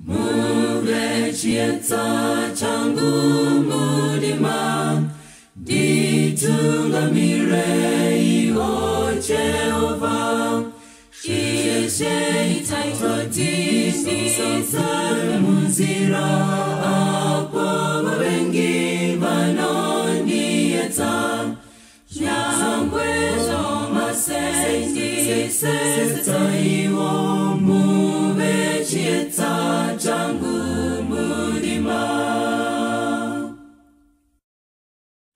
Muve chiedza changu murima, nditungamirei, o Jehovha. Ishe, itai kuti ndisafambe munzira apo vavengi vanondiedza. Nyangwe zvaoma sei, ndisesetsaiwo, muve chiedza changu murima.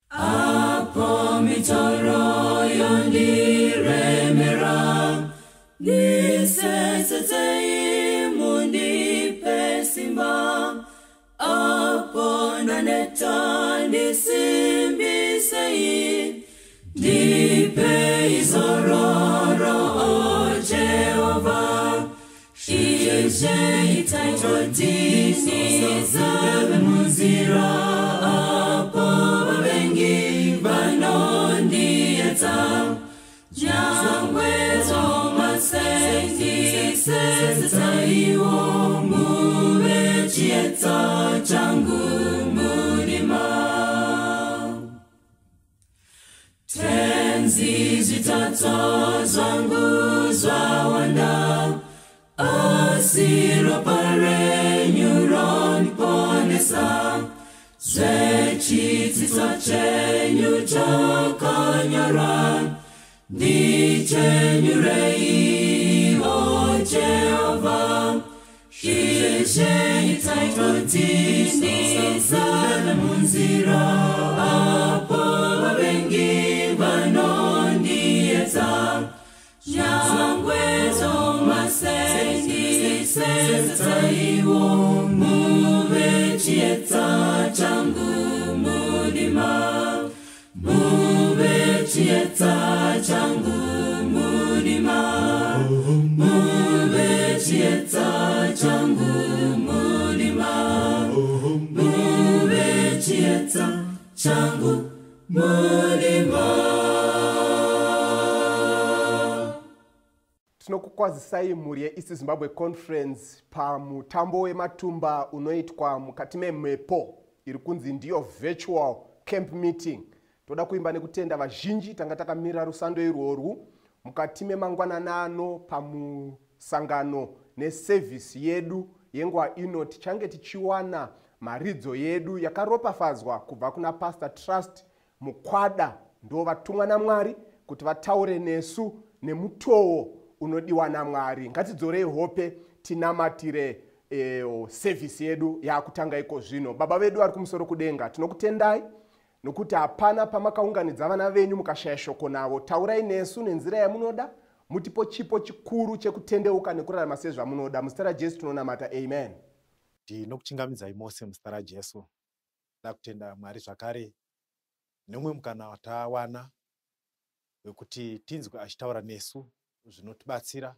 Apo mitoro yondiremera, ndisesetsei, mundipe simba. Apo ndaneta, ndisimbisei, ndipei zororo, o Jehovha. Ishe, itai kuti ndisafambe munzira apo vavengi vanondiedza. Nyangwe zvaoma sei, ndisesetsaiwo, muve chiedza changu murima. Tenzi, zvitadzo zvangu zvawanda, asi ropa renyu rondiponesa. Zvechitsidzo chenyu chakanyorwa, ndichenyurei, o Jehovha. Ishe, itai kuti ndisafambe munzira apo vavengi vanondiedza. Nyangwe zvaoma sei, ndisesetsaiwo, muve chiedza changu murima. Muve chiedza changu murima. Muve chiedza changu murima. Muve chiedza changu murima. Tinokukwazisai mhuri yeEast Zimbabwe Conference pamutambo wematumba unoitwa mukati memhepo iri kunzi ndiyo virtual camp meeting. Toda kuimba nekutenda vazhinji tanga takamirira rusando irworwu mukati memangwananano pamusangano nesevhisi yedu yenguva ino. Tichange tichiwana mharidzo yedu yakaropafadzwa kubva kuna Pastor Trust Mukwada, ndo vatumwa naMwari kuti vataure nesu nemutowo unodiwa naMwari. Ngatidzorei hope, tinamatire sevhisi yedu yaakutanga iko zvino. Baba vedu vari kumusoro kudenga, tinokutendai nokuti hapana pamakaunganidza vana venyu mukashaya shoko navo. Taurai nesu nenzira yamunoda, mutipo chipo chikuru chekutendeuka nekurarama sezvamunoda. Muzita raJesu tinonamata, amen. Ndinokuchingamidzai mose muzita raJesu. Ndoda kutenda Mwari zvakare nemumwe mukana watawana wekuti tinzwe achitaura nesu zvinotibatsira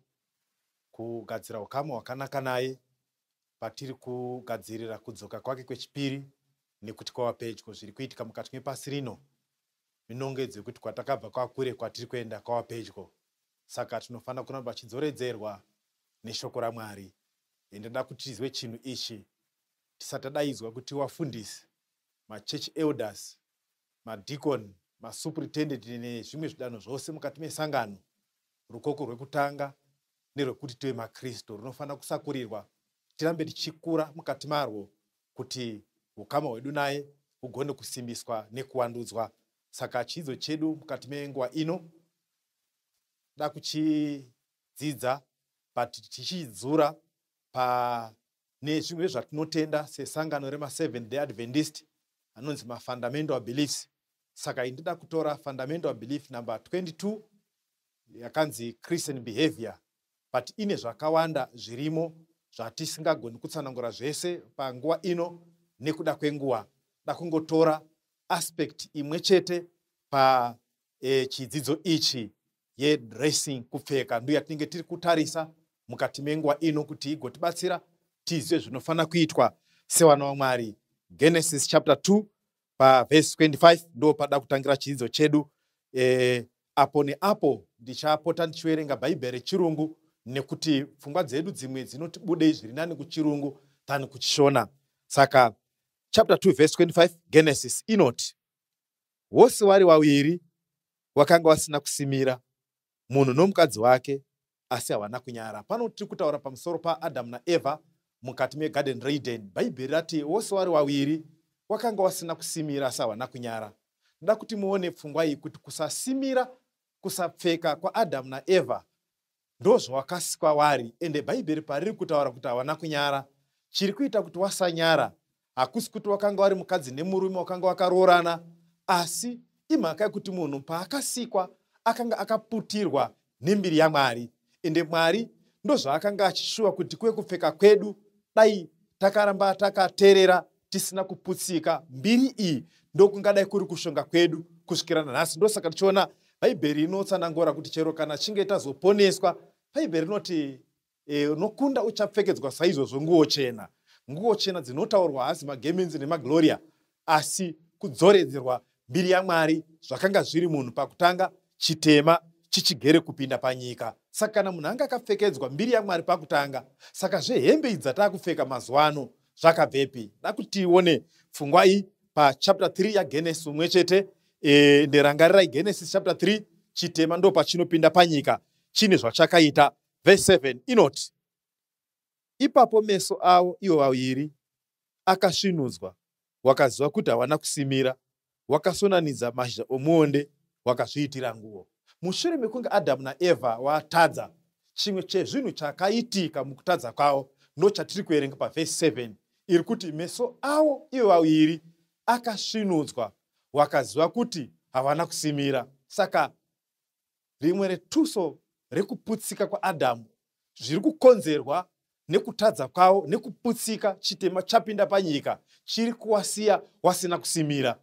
kugadzira ukama hwakanaka naye patiri kugadzirira kudzoka kwake kwechipiri, nekuti kwava pedyo. Zviri kuitika mukati mepasi rino minongedzo yekuti kwatakabva kwakure, kwatiri kuenda kwava pedyo, saka tinofanira kuramba tichidzoredzerwa neshoko raMwari. Ndinoda kuti tizwe chinhu ichi tisati tadaidzwa kuti wafundisi, machurch elders, madhikoni, masuperintendent nezvimwe zvidanho zvose mukati mesangano. Rukoko rwekutanga nerwekuti tive maKristu runofanira kusakurirwa, tirambe tichikura mukati marwo kuti ukama hwedu naye hugone kusimbiswa nekuwandudzwa. Saka chidzidzo chedu mukati menguva ino da kuchidzidza, but tichidzura pane zvimwe zvatinotenda sesangano remaSeventh Day Adventist anonzi mafundamental beliefs. Saka indida kutora fundamental belief number 22 yakanzi Christian behavior, but ine zvakawanda zvirimo zvatisingagoni kutsanangura zvese panguva ino nekuda kwenguva. Da kungotora aspect imwe chete pa chidzidzo ichi yedressing, kupfeka, ndo yatinenge tiri kutarisa mukati menguva ino kuti igotibatsira tizive zvinofanira kuitwa sevana vaMwari. Genesis chapter 2 pavhesi 25 ndo pada kutangira chidzidzo chedu. Apo neapo ndichapota ndichiverenga Bhaibheri rechirungu nekuti pfungwa dzedu dzimwe dzinoti budei zviri nani kuchirungu. than kuchishona. Saka chapter 2 verse 25 Genesis inoti, vose vari vaviri wakanga vasina kusimira, munhu nomukadzi wake, asi havana kunyara. Pano tiri kutaura pamusoro paAdhamu naEvha mukati megarden reEden. Bhaibheri rati vose vari vaviri wakanga wasina kusimira, asi havana kunyara. Ndoda kuti muone pfungwa iyi, kuti kusasimira, kusapfeka kwaAdhamu naEvha ndozvawakasikwa wari. Ende Bhaibheri pariri kutaura kuti havana kunyara, chiri kuita kuti wasanyara hakusi kuti wakanga wari mukadzi nemurume wakanga wakaroorana, asi imhaka yekuti munhu paakasikwa akanga akaputirwa nembiri yaMwari. Ende Mwari ndozvaakanga achishuwa kuti kuve kupfeka kwedu, dai takaramba takateerera tisina kuputsika mbiri iyi, ndokungadai kuri kushonga kwedu kusvikira nanhasi. Ndosaka tichiona Bhaibheri inotsanangura kuti chero kana chinge tazoponeswa, Bhaibheri rinoti unokunda uchapfekedzwa saizvozvo nguo chena. Nguo chena dzinotaurwa hazi magemenzi nemagloria, asi kudzoredzerwa mbiri yaMwari zvakanga zviri munhu pakutanga, chitema chichigere kupinda panyika. Saka kana munhu anga akapfekedzwa mbiri yaMwari pakutanga, saka zvehembe idzi dzataakupfeka mazuva ano zvakabvepi? Da kuti tione pfungwa iyi pachapter 3 yaGenesis umwe chete. Nderangarirai Genesis chapter 3, chitema ndo pachinopinda panyika chine zvachakaita. Verse 7 inoti, ipapo meso avo ivo vaviri akasvinudzwa, wakaziva kuti havana kusimira, wakasonanidza mashizha omuonde, wakazviitira nguo. Mushure mekunge Adhamu naEvha watadza, chimwe chezvinhu chakaitika mukutadza kwavo ndo chatiri kuverenga pavhesi 7 iri kuti meso avo ivo vaviri akasvinudzwa, wakaziva kuti havana kusimira. Saka rimwe retuso rekuputsika kwaAdhamu zviri kukonzerwa nekutadza kwavo nekuputsika, chitema chapinda panyika chiri kuwasiya wasina kusimira.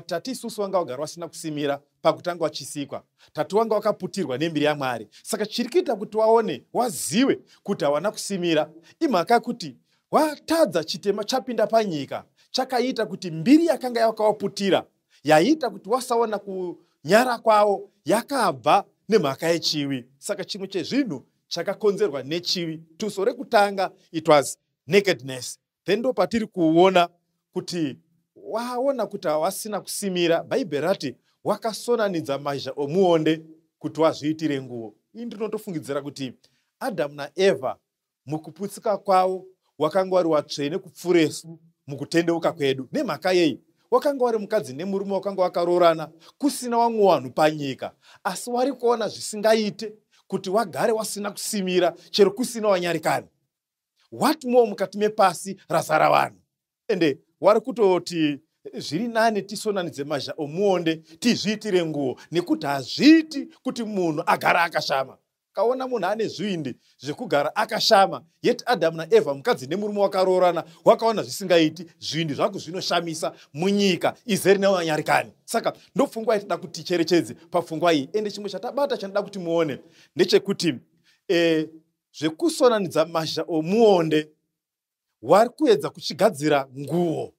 Tati isusu wanga wagara wasina kusimira pakutanga wachisikwa, tati wanga wakaputirwa nembiri yaMwari. Saka chiri kuita kuti waone waziwe kuti hawana kusimira imhaka yekuti watadza, chitema chapinda panyika chakaita kuti mbiri yakanga yakawaputira, yaiita kuti wasaona kunyara kwavo, yakabva nemhaka yechivi. Saka chimwe chezvinhu chakakonzerwa nechivi, tuso rekutanga, it was nakedness. Then ndo patiri kuona kuti waona kuti hawasina kusimira, Bhaibheri rati wakasonanidza mashizha omuonde kuti wazviitire nguo. Ii ndinotofungidzira kuti Adhamu naEvha mukuputsika kwavo wakanga wari watsvene kupfuresu mukutendeuka kwedu. Nemhaka yei? Wakanga wari mukadzi nemurume wakanga wakaroorana, kusina vamwe vanhu panyika, asi wari kuona zvisingaite kuti wagare wasina kusimira chero kusina wanyarikani. What more mukati mepasi razara vanhu? Ende wari kutoti zviri nani tisonanidze mazha omuonde tizviitire nguo, nekuti hazviiti kuti munhu agara akashama. Kaona munhu ane zvivindi zvekugara akashama, yeti Adhamu naEvha mukadzi nemurume wakaroorana wakaona zvisingaiti, zvivindi zvako zvinoshamisa munyika izere nevanyarikani. Saka ndopfungwa yatida kuti ticherechedze papfungwa iyi. Ende chimwe chatabata chanoda kuti muone ndechekuti zvekusonanidza mashizha omuonde wari kuedza kuchigadzira nguo.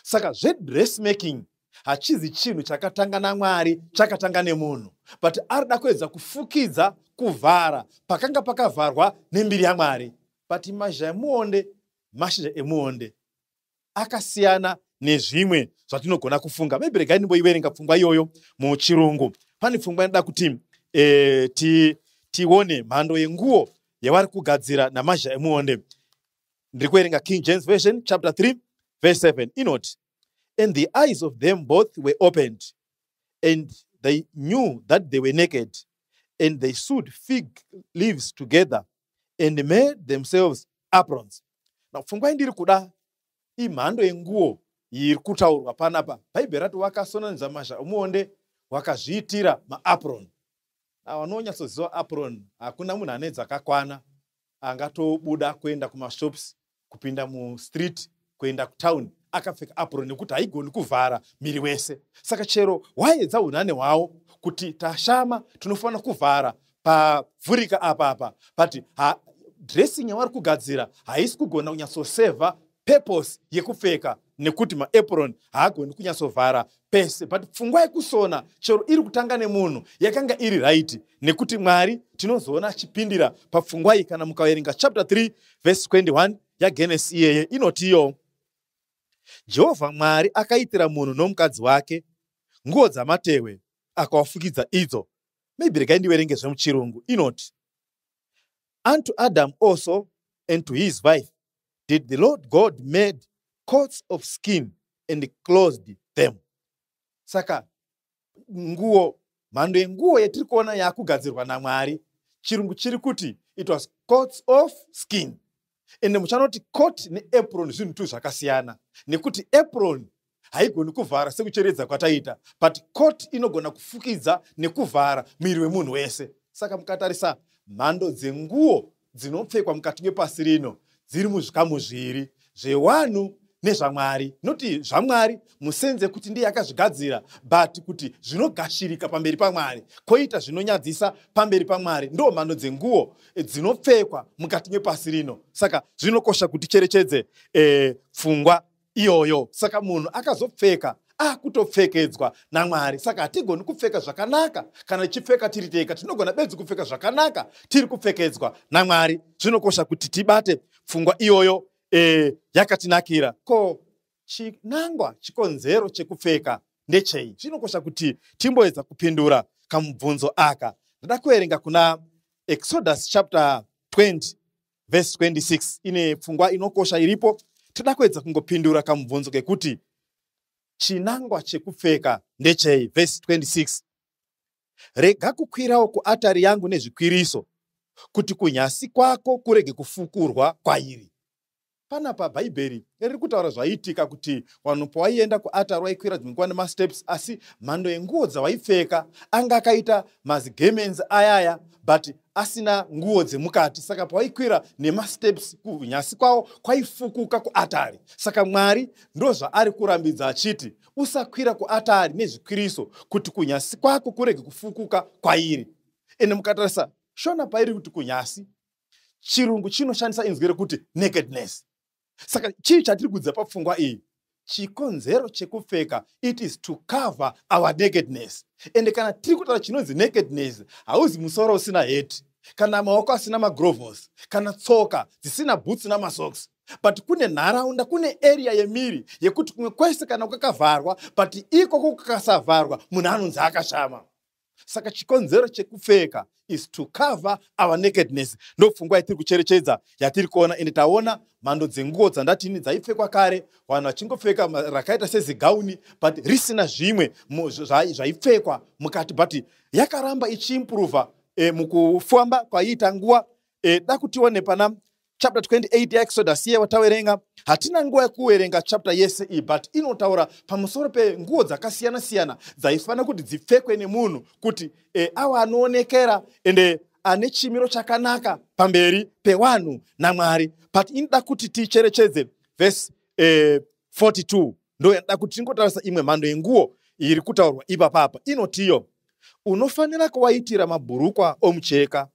Saka zvedressmaking hachizi chinhu chakatanga naMwari, chakatanga nemunhu, but arida kuedza kufukidza, kuvhara pakanga pakavharwa nembiri yaMwari. But mashizha emuonde, mashizha emuonde akasiyana nezvimwe zvatinogona kufunga. Maybe regai ndimboiverenga pfungwa iyoyo muchirungu. Pane pfungwa inoda kuti tione mhando yenguo yavari kugadzira namashizha emuonde. Ndiri kuverenga King James Version, chapter 3 verse 7, inoti, and the eyes of them both were opened, and they knew that they were naked, and they sewed fig leaves together and made themselves aprons. Now pfungwa indiri kuda imhando yenguo iri kutaurwa panapa. Bhaibheri rati wakasonanidza mashizha omuonde wakazviitira maapron. Vanonyatsoziva apron, hakuna munhu ane dzakakwana angatobuda kuenda kumashops, kupinda mustreet, kuenda kutown akapfeka apron, nekuti haigoni kuvhara miri wese. Saka chero waedza unhane hwavo kuti tashama tinofanira kuvhara pavhurika apa apa, but dressing yavari kugadzira haisi kugona kunyatsosevha purpose yekupfeka, nekuti maapron haagoni kunyatsovhara pese. But pfungwa yekusona chero iri kutanga nemunhu yakanga iri right, nekuti Mwari tinozoona achipindira papfungwa iyi kana mukaverenga chapter 3 verse 21. yaGenesi iyeye inotiyo, Jehovha Mwari akaitira munhu nomukadzi wake nguo dzamatehwe, akawafukidza idzo. Maybe regai ndiverenge zvemuchirungu. Inoti, "Unto Adam also and to his wife did the Lord God made coats of skin and clothed them." Saka nguo, mhando yenguo yetiri kuona yaakugadzirwa naMwari, chirungu chiri kuti it was coats of skin. Ende muchanoti coat neapron zvinhu tu zvakasiyana, nekuti apron haigoni kuvhara sekucheredza kwataita, but coat inogona kufukidza nekuvhara muviri wemunhu wese. Saka mukatarisa mhando dzenguo dzinopfekwa mukati mepasi rino, dziri muzvikamu zviri, zvewanhu nezvaMwari. Noti zvaMwari musenze kuti ndiye akazvigadzira, but kuti zvinogashirika pamberi paMwari, kwoita zvinonyadzisa pamberi paMwari. Ndo mhando dzenguo dzinopfekwa mukati mepasi rino. Saka zvinokosha kuti cherechedze pfungwa iyoyo. Saka munhu akazopfeka akutopfekedzwa naMwari. Saka hatigoni kupfeka zvakanaka kana tichipfeka tiri tega. Tinogona bedzi kupfeka zvakanaka tiri kupfekedzwa naMwari. Zvinokosha kuti tibate pfungwa iyoyo yakatinakira. Ko chinangwa, chikonzero chekupfeka ndechei? Zvinokosha kuti timboedza kupindura kamubvunzo aka. Ndoda kuverenga kuna Exodus chapter 20 verse 26. Ine pfungwa inokosha iripo. Toda kuedza kungopindura kamubvunzo kekuti chinangwa chekupfeka ndechei. Verse 26: "Rega kukwirawo kuatari yangu nezvikwiriso, kuti kunyasi kwako kurege kufukurwa kwairi." Panapa Bhaibheri riri kutaura zvaiitika kuti vanhu pawaienda kuatari waikwira dzimwe nguva nemasteps, asi mhando yenguo dzawaipfeka anga akaita mazigarments ayaya, but asina nguo dzemukati. Saka pawaikwira nemasteps, kunyasi kwavo kwaifukuka kuatari. Saka Mwari ndo zvaari kurambidza achiti usakwira kuatari nezvikwiriso, kuti kunyasi kwako kurege kufukuka kwairi. Ende mukatarisa Shona pairi kuti kunyasi, chirungu chinoshandisa inzwi rekuti nakedness. Saka chii chatiri kudzidza papfungwa iyi? Chikonzero chekupfeka, it is to cover our nakedness. Ende kana tiri kutaura chinonzi nakedness, hauzi musoro usina heti, kana maoko asina magloves, kana tsoka dzisina bhutsu namasocks, but kune nharaunda, kune area yemiri yekuti kumwe kwese kana kwakavharwa, but ikoko kukasavharwa, munhu anonzi akashama. Saka chikonzero chekupfeka is to cover our nakedness. Ndopfungwa yatiri kucherechedza, yatiri kuona. Ende taona mhando dzenguo dzandatini dzaipfekwa kare, vanhu vachingopfeka rakaita sezigauni but risina zvimwe zvaipfekwa mukati, but yakaramba ichiimprova mukufamba kwaiita nguva. Da kutione pana chapter 28 yaExodus iye watawerenga. Hatina nguva yekuverenga chapter yese iyi, but inotaura pamusoro penguo dzakasiyana-siyana dzaifanira kuti dzipfekwe nemunhu kuti ava anoonekera ende ane chimiro chakanaka pamberi pewanhu naMwari. But inoda kuti ticherechedze vhesi 42. Ndo yanoda kuti tingotarisa imwe mhando yenguo iri kutaurwa ipapapa. Inotiyo, "Unofanira kuvaitira mabhurukwa omucheka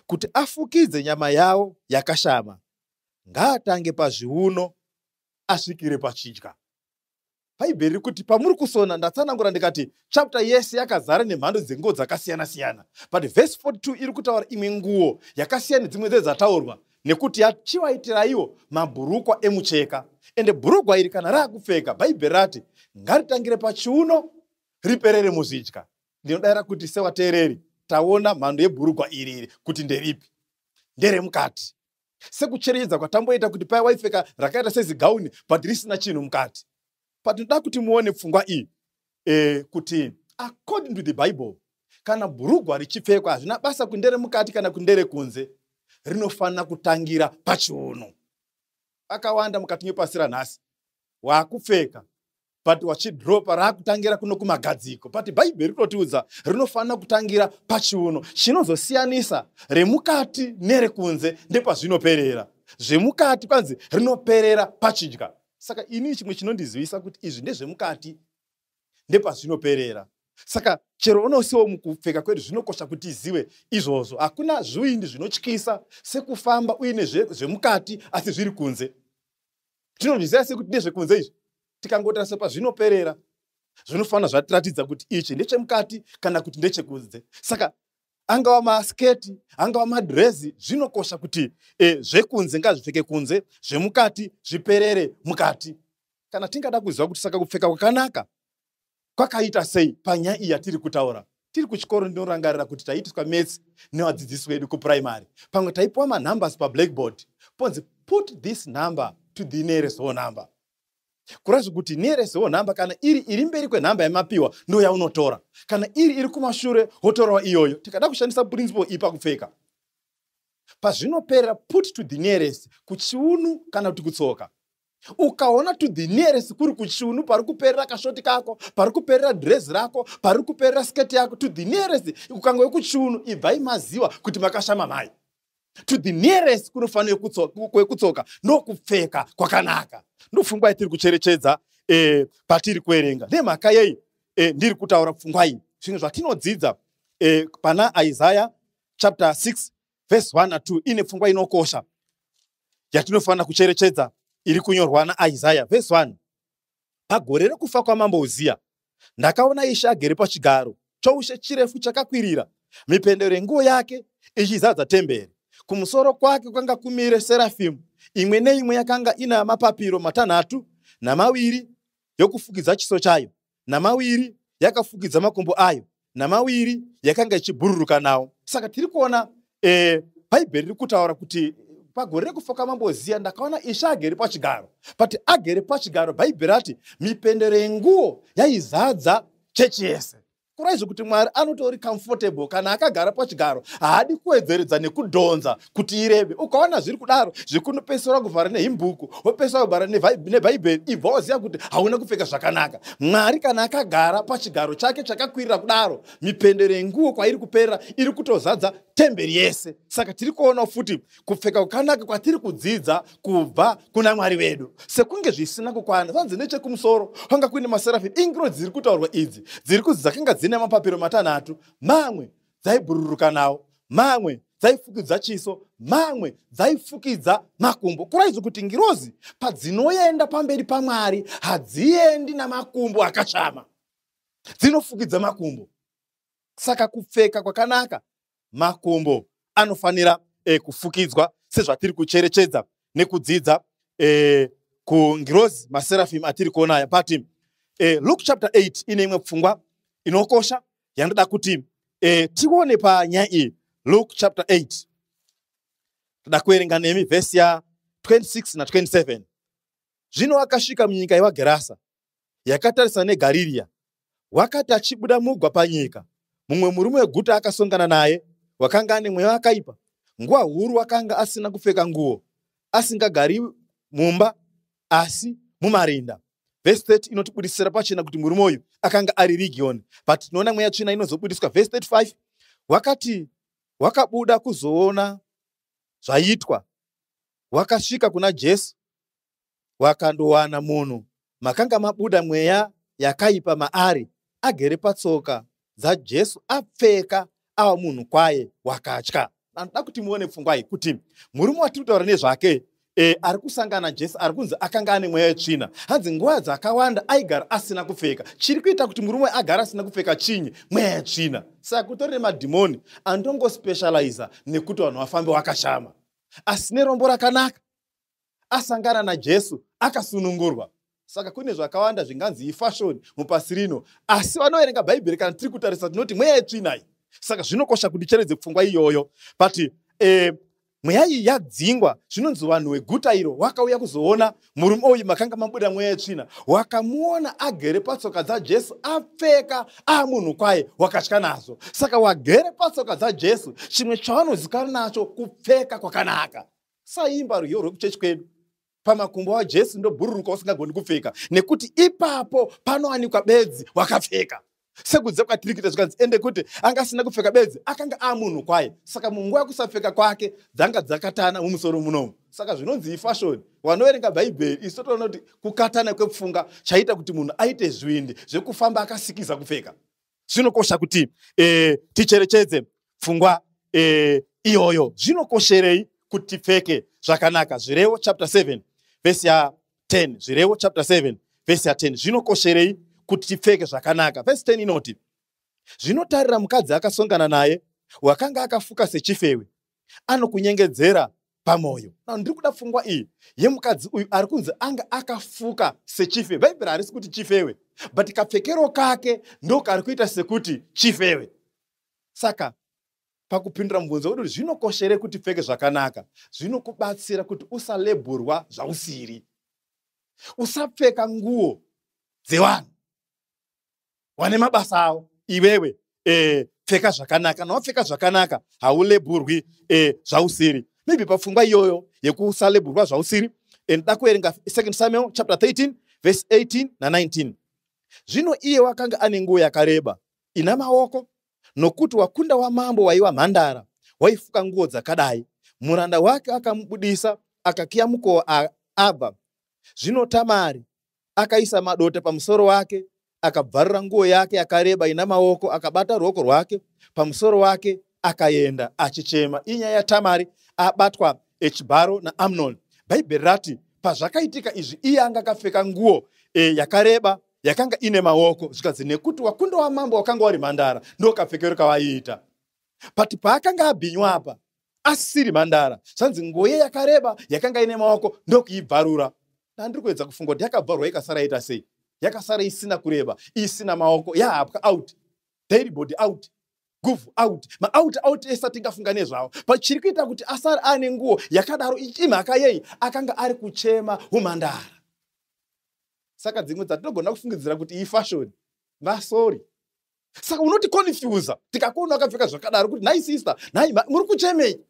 kuti afukidze nyama yavo yakashama. Ngaatange pazviuno asvikire pachidya." Bhaibheri riri kuti pamuri kusona, ndatsanangura ndikati chapter yese yakazara nemhando dzenguo dzakasiyana-siyana, but vhesi 42 iri kutaura imwe nguo yakasiyana nedzimwe dzedzataurwa, nekuti yachiwaitiraiwo mabhurukwa emucheka. Ende bhurugwa iri kana raakupfeka, Bhaibheri rati ngaritangire pachiuno riperere muzvidya. Ndinodayira kuti sevateereri taona mhando yebhurugwa iri iri kuti nderipi. Nderemukati, sekucherechedza kwatamboita kuti paya waipfeka rakaita sezigauni but risina chinhu mukati. Patinoda kuti muone pfungwa iyi kuti according to the Bible, kana bhurugwa richipfekwa, hazvina basa kundere mukati kana kundere kunze, rinofanira kutangira pachiuno. Akawanda mukati mepasi ranhasi waakupfeka but wachidropa, raakutangira kuno kumagadziko, but Bhaibheri rinotiudza rinofanira kutangira pachiuno. Chinozosiyanisa remukati nerekunze ndepazvinoperera. Zvemukati kwanzi rinoperera pachidya. Saka ini chimwe chinondizivisa kuti izvi ndezvemukati ndepazvinoperera. Saka chero unosiwo mukupfeka kwedu, zvinokosha kuti tizive izvozvo. Hakuna zvivindi zvinotyisa sekufamba uine zvemukati asi zviri kunze. Tinozviziva sekuti ndezvekunze izvi. Tikangotarisa pazvinoperera, zvinofanira zvatiratidza kuti ichi ndechemukati kana kuti ndechekunze. Saka Angava masketi, angava madhirezi, zvinokosha kuti zvekunze ngazvipfeke kunze, zvemukati zviperere mukati. Kana tingada kuziva kuti saka kupfeka kwakanaka kwakaita sei panyaya iyi yatiri kutaura, tiri kuchikoro ndinorangarira kuti taiitiswa maths nevadzidzisi vedu kupuraimary. Pamwe taipiwa manumbers pablackboard, ponzi put this number to the nearest whole number. Kureva zvekuti nearest whole number kana iri mberi kwenhamba yamapiwa ndo yaunotora, kana iri kumashure wotorawo iyoyo. Tikada kushandisa principle iyi pakupfeka, pazvinoperera put to the nearest kuchiunu kana kuti kutsoka. Ukaona to the nearest kuri kuchiunu, pari kuperera kashoti kako, pari kuperera dhirezi rako, pari kuperera sketi yako, to the nearest ukangove kuchiunu, ibvai maziva kuti makashama mai. To the nearest kunofanira kwekutsoka, ndokupfeka kwakanaka. Ndopfungwa yatiri kucherechedza patiri kuverenga. Nemhaka yei ndiri kutaura pfungwa iyi? Zvimwe zvatinodzidza pana Isaiah chapter 6 verse 1 na2 ine pfungwa inokosha yatinofanira kucherechedza iri kunyorwa naIsaya. Verse 1: Pagore rekufa kwamambo Uziya, ndakaona Ishe agere pachigaro choushe chirefu chakakwirira, mipendero yenguo yake ichizadza temberi. Kumusoro kwake kwanga kumire serafimu, imwe neimwe yakanga ina mapapiro matanhatu: namaviri yokufukidza chiso chayo, namaviri yakafukidza makumbo ayo, namaviri yakanga ichibhururuka nawo. Saka tiri kuona Bhaibheri riri kutaura kuti pagore rekufa kwamambo Uziya, ndakaona Ishe agere pachigaro. But agere pachigaro, Bhaibheri rati mipendero yenguo yaizadza chechi yese. Kureva kuti Mwari anotori comfortable kana akagara pachigaro, haadi kuwedzeredza nekudhonza kuti irebe. Ukaona zviri kudaro zvekunopesera kuvhara nehimbuku, wopesera kuvhara nebhaibheri, ibva waziva kuti hauna kupfeka zvakanaka. Mwari kana akagara pachigaro chake chakakwirira kudaro, mipendero yenguo kwairi kuperera iri kutozadza temberi yese. Saka tiri kuona futi kupfeka kwakanaka kwatiri kudzidza kubva kuna Mwari wedu. Sekunge zvisina kukwana, zvanzi nechekumusoro kwanga kuine maserafim, ingiro dziri kutaurwa idzi, dziri kuzi dzakanga dzine mapapiro matanhatu: mamwe dzaibhururuka nawo, mamwe dzaifukidza chiso, mamwe dzaifukidza makumbo. Kureva kuti ngirozi padzinoenda pamberi paMwari hadziendi namakumbo akashama, dzinofukidza makumbo. Saka kupfeka kwakanaka, makumbo anofanira kufukidzwa, sezvatiri kucherechedza nekudzidza kungirozi maserafim atiri kuona aya. But Luke chapter 8 ine imwe pfungwa inokosha yandoda kuti tione panyaya iyi. Luke chapter 8, toda kuverenga nemi vhesi ya26 na27. Zvino akasvika munyika yevaGerasa, yakatarisa neGaririya. Wakati achibuda mugwa panyika, mumwe murume weguta akasongana naye, wakanga ane mweya wakaipa. Nguva huru wakanga asina kupfeka nguo, asingagari mumba asi mumarinda. Vhesi 30 inotibudisira pachena kuti murume uyu akanga ari Region, but tinoona mweya tsvina inozobudiswa. Vhesi 35: Wakati wakabuda kuzoona zvaitwa, wakasvika kuna Jesu, wakandowana munhu makanga mabuda mweya yakaipa maari agere patsoka dzaJesu, apfeka, ava munhu kwaye, wakatya. Anoda kuti muone pfungwa iyi kuti murume watiri kutaura nezvake ari kusangana Jesu ari kunzi akanga ane mweya yetsvina. Hanzi nguva dzakawanda aigara asina kupfeka. Chiri kuita kuti murume agara asina kupfeka chinyi? Mweya yetsvina. Saka kutori nemadhimoni andongospecializa nekuti vanhu vafambe wakashama. Asi nerombo rakanaka asangana naJesu, akasunungurwa. Saka kune zvakawanda zvinganzi ifashion mupasi rino, asi vanoverenga Bhaibheri, kana tiri kutarisa tinoti mweya yetsvina iyi. Saka zvinokosha kuti ticheredze pfungwa iyoyo. But mweya iyi yadzingwa, zvinonzi vanhu veguta iro wakauya kuzoona murume uyu makanga mabuda mweya yetsvina. Wakamuona agere patsoka dzaJesu, apfeka, amunhu kwaye, wakatya nazvo. Saka wagere patsoka dzaJesu, chimwe chavanozikanwa nacho kupfeka kwakanaka. Saimba rwiyo rwekuchechi kwedu, pamakumbo aJesu ndobhururuka usingagoni kupfeka, nekuti ipapo panowanikwa bedzi wakapfeka. Sekudza kwatiri kuita, zvikanzi ende kuti anga asina kupfeka bedzi, akanga amunhu kwaye. Saka munguva yekusapfeka kwake dzanga dzakatana mumusoro munomu. Saka zvinonzi ifashion, vanoverenga Bhaibheri, isu totoona kuti kukatana kwepfunga chaita kuti munhu aite zvivindi zvekufamba akasikiza kupfeka. Zvinokosha kuti ticherechedze pfungwa iyoyo. Zvinokosherei kuti tipfeke zvakanaka? Zvirevo chapter 7 vhesi ya10. Zvirevo chapter 7 vhesi ya10. Zvinokosherei kuti tipfeke zvakanaka? Vhesi 10 inoti, zvinotarira mukadzi akasongana naye. Wakanga akafuka sechifewe, anokunyengedzera pamwoyo. Now ndiri kuda pfungwa iyi yemukadzi uyu ari kunzi anga akafuka sechifewe. Bhaibheri harisi kuti chifewe, but kapfekero kake ndo kari kuita sekuti chifewe. Saka pakupindura mubvunzo wedu, zvinokoshere kuti pfeke zvakanaka, zvinokubatsira kuti usalebhurwa zvausiri. Usapfeka nguo dzevanhu wane mabasa avo. Iwewe pfeka zvakanaka. Kana wapfeka zvakanaka, haulebhurwi zvausiri. Maybe pafungwa iyoyo yekusalebhurwa zvausiri, ndoda kuverenga 2 Samuel chapter 13 verse 18 na19. Zvino iye wakanga ane nguo yakareba ina maoko, nokuti wakunda wamambo waiva mhandara, waifuka nguo dzakadai. Muranda wake akamubudisa, akakiya mukova abva. Zvino Tamari akaisa madota pamusoro wake, akabvarura nguo yake yakareba ina maoko, akabata ruoko rwake pamusoro wake, akaenda achichema. Inyaya yaTamari abatwa echibharo naAmnon. Bhaibheri rati pazvakaitika izvi, iye anga akapfeka nguo yakareba yakanga ine maoko. Zvikanzi nekuti wakunda wamambo wakanga wari mhandara, ndo kapfekero kavaiita. But paakanga abhinywa apa asisiri mhandara, zvanzi nguo ye yakareba yakanga ine maoko ndokuibvarura. Ndandiri kuedza kufunga kuti yakabvarurwa ikasara ita sei? Yakasara isina kureba, isina maoko, yahapwa out, dairybody out, guvhu out, maout out ese atingafunga nezvavo. But chiri kuita kuti asare aine nguo yakadaro imhaka yei? Akanga ari kuchema umhandara. Saka dzimwe dzatinogona kufungidzira kuti iyi fashion, masori. Saka unoti confusa tikakuona wakapfeka zvakadaro kuti, "Nhai sister, nhai, muri kuchemei?"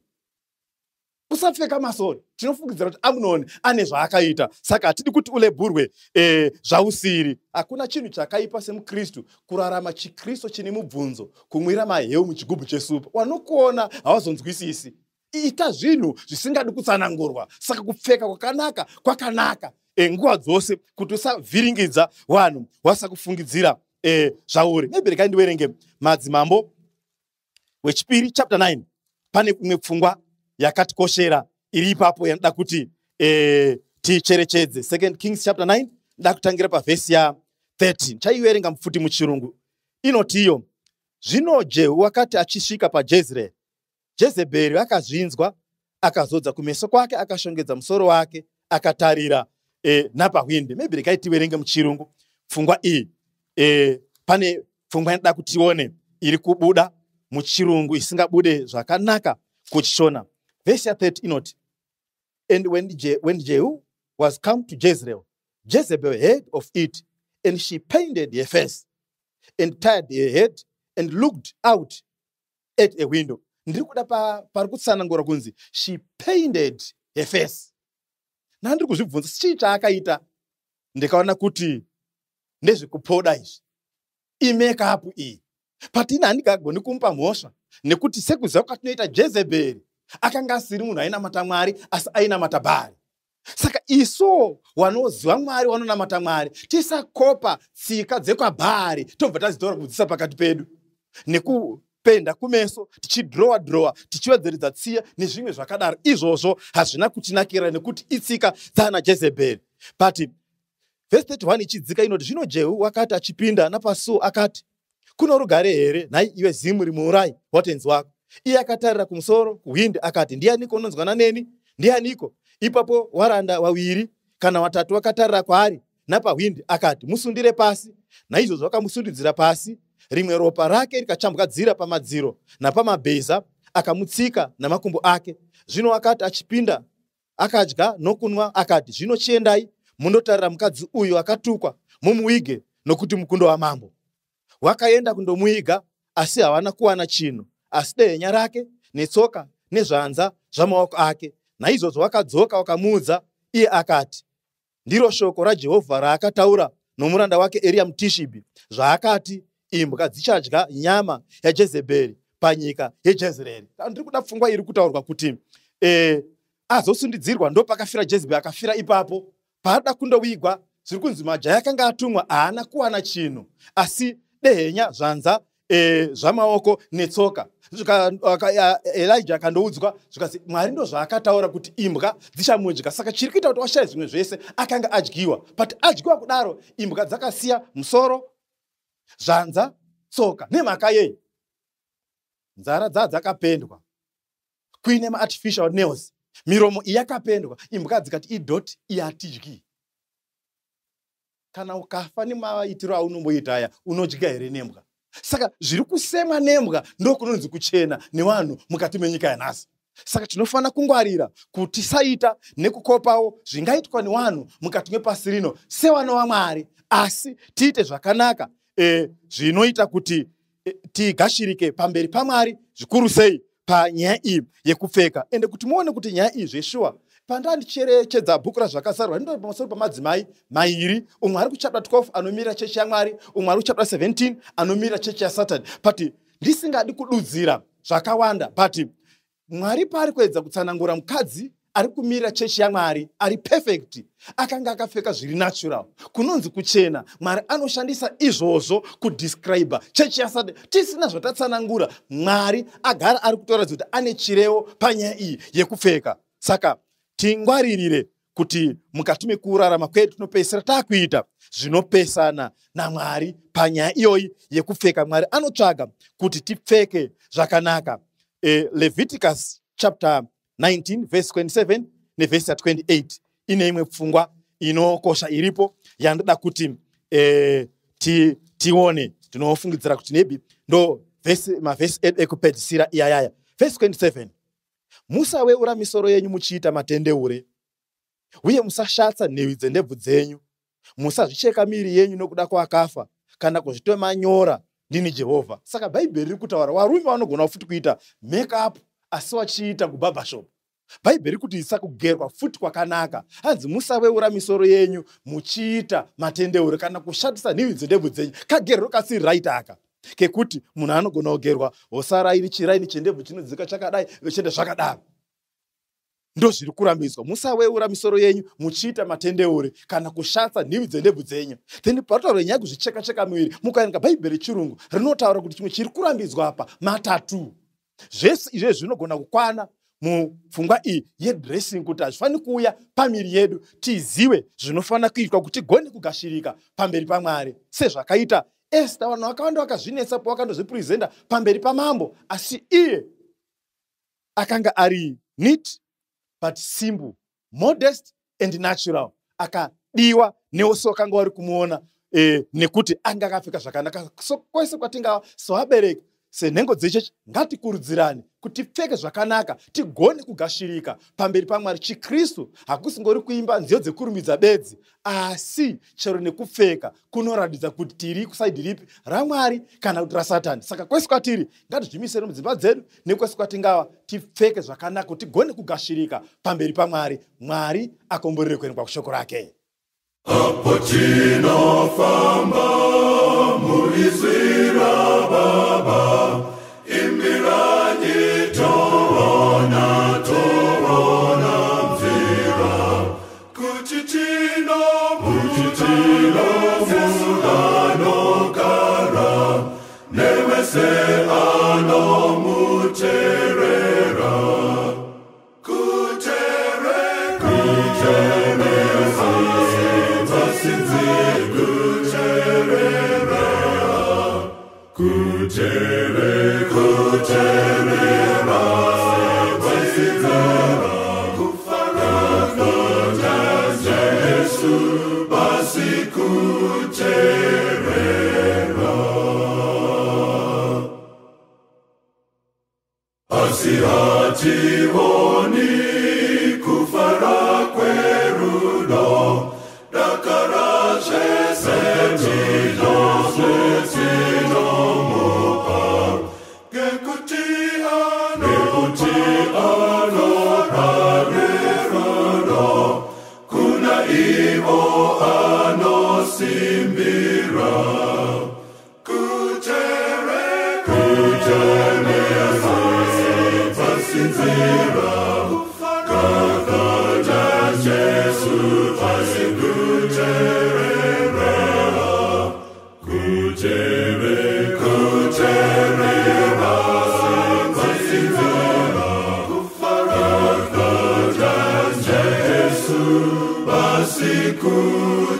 Usapfeka masori. Tinofungidzira kuti Amunoni ane zvaakaita, saka hatidi kuti ulebhurwe zvausiri. Hakuna chinhu chakaipa semukristu kurarama chikristu chine mubvunzo, kumwira maheu muchigubhu chesupa. Wanokuona havazonzwisisi. Ita zvinhu zvisingadi kutsanangurwa. Saka kupfeka kwakanaka kwakanaka nguva dzose kuti usavhiringidza vanhu, wasakufungidzira zvauri. Maybe regai ndiverenge Madzimambo Wechipiri chapter 9. Pane imwe pfungwa yakatikoshera iri ipapo yanoda kuti ticherechedze. Second Kings chapter 9, nda kutangira pavhesi ya13. Chaiverenga mupfuti muchirungu. Inotiyo, "Zvino Jehu wakati achisvika paJezreeri, Jezebheri akazvinzwa, akazodza kumeso kwake, akashongedza musoro wake, akatarira napahwindi." Maybe regai tiverenge muchirungu pfungwa iyi. Pane pfungwa inoda kuti tione iri kubuda muchirungu isingabude zvakanaka kuchishona. Vhesi ya30 inoti, "And when Jehu was come to Jezreel, Jezebel heard of it, and she painted her face and tied her head and looked out at a window." Ndiri kuda pari kutsanangura kunzi she painted her face. Nandiri kuzvibvunza chii chaakaita, ndikaona kuti ndezvekupoda izvi, imakeup iyi. Patini handingagoni kumupa mhosva, nekuti sekuziva kwatinoita Jezebheri, akanga asiri munhu ainamata Mwari, asi ainamata Bhari. Saka isuwo wanoziva Mwari, wanonamata Mwari, tisakopa tsika dzekwaBhari tobva tadzitora kudzisa pakati pedu nekupenda kumeso, tichidhirowa dhirowa, tichiwedzeredza tsiya nezvimwe zvakadaro. Izvozvo hazvina kutinakira nekuti itsika dzaana Jezebheri. But vhesi 31 ichidzika inoti, "Zvino Jehu wakati achipinda napasuo, akati, 'Kuno rugare here, nhai iwe Zimuri, muurayi watenzi wako?' Iye akatarira kumusoro kuhwindi, akati, 'Ndianiko unonzwana neni? Ndianiko?' Ipapo waranda waviri kana watatu wakatarira kwaari napahwindi. Akati, 'Musundire pasi.' Naizvozvo vakamusundidzira pasi, rimwe ropa rake rikachambwadzira pamadziro napamabheza. Akamutsika namakumbo ake. Zvino akati achipinda, akadya nokunwa, akati, 'Zvino chiendai mundotarira mukadzi uyu akatukwa, mumuige, nokuti mukundo wamambo.' Wakaenda kundomuiga, asi havana kuwana chinhu asi dehenya rake netsoka nezvanza zvamaoko ake. Naizvozvo vakadzoka vakamuudza. Iye akati, 'Ndiro shoko raJehovha raakataura nomuranda wake Eriya muTishibhi, zvaakati, Imbwa dzichadya nyama yaJezebheri panyika yeJezreeri.'" Ndiri kuda pfungwa iri kutaurwa kuti azosundidzirwa ndopakafira Jezebheri. Akafira ipapo. Paada kundovigwa, zviri kunzi majaya akanga atumwa haana kuwana chinhu asi dehenya, zvanza zvamaoko netsoka. Elija akandoudzwa, zvikanzi Mwari ndo zvaakataura kuti imbwa dzichamudya. Saka chiri kuita kuti washaye zvimwe zvese, akanga adyiwa. But adyiwa kudaro, imbwa dzakasiya musoro, zvanza, tsoka. Nemhaka yei? Nzara dzaa dzakapendwa, kuine maartificial nails, miromo iyi yakapendwa. Imbwa dzikati idot iyi hatidyi. Kana ukafa nemaitiro aunomboita aya, unodya here nembwa? Saka zviri kusemwa nembwa ndokunonzi kuchena nevanhu mukati menyika yanhasi. Saka tinofanira kungwarira kuti tisaita nekukopawo zvingaitwa nevanhu mukati mepasi rino sevana vaMwari, asi tiite zvakanaka zvinoita kuti tigashirike pamberi paMwari, zvikuru sei panyaya iyi yekupfeka. Ende kuti muone kuti nyaya iyi zveshuwa, pandandicherechedza bhuku raZvakazarurwa, rindori pamusoro pamadzimai mairi. Umwe ari kuchapter 12 anomirira chechi yaMwari, umwe ari kuchapter 17 anomirira chechi yaSatani. But ndisingadi kududzira zvakawanda, but Mwari paari kuedza kutsanangura mukadzi ari kumirira chechi yaMwari ari perfect, akanga akapfeka zviri natural, kunonzi kuchena, Mwari anoshandisa izvozvo kudescribe chechi yaSatani. Tisina zvatatsanangura, Mwari agara ari kutoratidza kuti ane chirevo panyaya iyi yekupfeka. Saka tingwaririre kuti mukati mekurarama kwedu tinopedzisira taakuita zvinopesana naMwari panyaya iyoyi yekupfeka. Mwari anotsvaga kuti tipfeke zvakanaka. Leviticus chapter 19 verse 27 nevhesi ya28 ine imwe pfungwa inokosha iripo yandoda kuti tione. Tinofungidzira kuti maybe ndo mavhesi edu ekupedzisira iyayaya. Vhesi 27: "Musaweura misoro yenyu muchiita matendeure, uye musashatsa nhevi dzendebvu dzenyu. Musazvicheka miviri yenyu nokuda kwakafa kana kuzvitema nyora. Ndini Jehovha." Saka Bhaibheri riri kutaura varume vanogona futi kuita make up asi vachiita kubarbershop. Bhaibheri kuti isa kugerwa futi kwakanaka. Hanzi musaveura misoro yenyu muchiita matendeure kana kushatisa nhivi dzendebvu dzenyu. Kagerero kasiri right aka kekuti munhu anogona kugerwa hosara iri chiraini chendebvu chinodzika chakadai, vechienda zvakadaro, ndo zviri kurambidzwa. Musaweura misoro yenyu muchiita matendeure kana kushatsa nhivi dzendebvu dzenyu. Then patotaura nyaya yekuzvicheka-cheka miviri, mukaerenga Bhaibheri rechirungu rinotaura kuti chimwe chiri kurambidzwa apa matatu. Zvese izvezvi zvinogona kukwana mupfungwa iyi yedressing, kuti hazvifaniri kuuya pamiri yedu. Tizive zvinofanira kuitwa kuti tigone kugashirika pamberi paMwari, sezvakaita Esta. Vanhu vakawanda vakazvinetsa pavakandozvipresenta pamberi pamambo, asi iye akanga ari neat but simple, modest and natural. Akadiwa newose wakanga wari kumuona nekuti anga akapfeka zvakanaka. So kwese kwatingava sevabereki, senhengo dzechechi, ngatikurudzirane kuti tipfeke zvakanaka, tigone kugashirika pamberi paMwari. ChiKristu hakusingori kuimba nziyo dzekurumbidza bedzi, asi chero nekupfeka kunoratidza kuti tiri kuside ripi, raMwari kana kuti raSatani. Saka kwese kwatiri, ngatizvimisere mudzimba dzedu nekwese kwatingava, tipfeke zvakanaka kuti tigone kugashirika pamberi paMwari. Mwari akomborere kuendekwa kushoko rake. Apo tinofamba muizwi raBaba, imbiranyi toona, toona nzira, kuti tino anogara newese anomuterera. Kutere, kutere, vasinzi, kuterera, kutere, kuterera, vasinzi, kufara Jesu basi kuterera. Asi hationi kufara kwerudo, dakara zvese tinomupa, ngekuti anopa nerudo kuna ivo anosimbira. Kutere, kutere, vasinzira, kakata Jesu pasi kuterera, kutere, kuterera, vasinzira, kakata Jesu basi kuterera.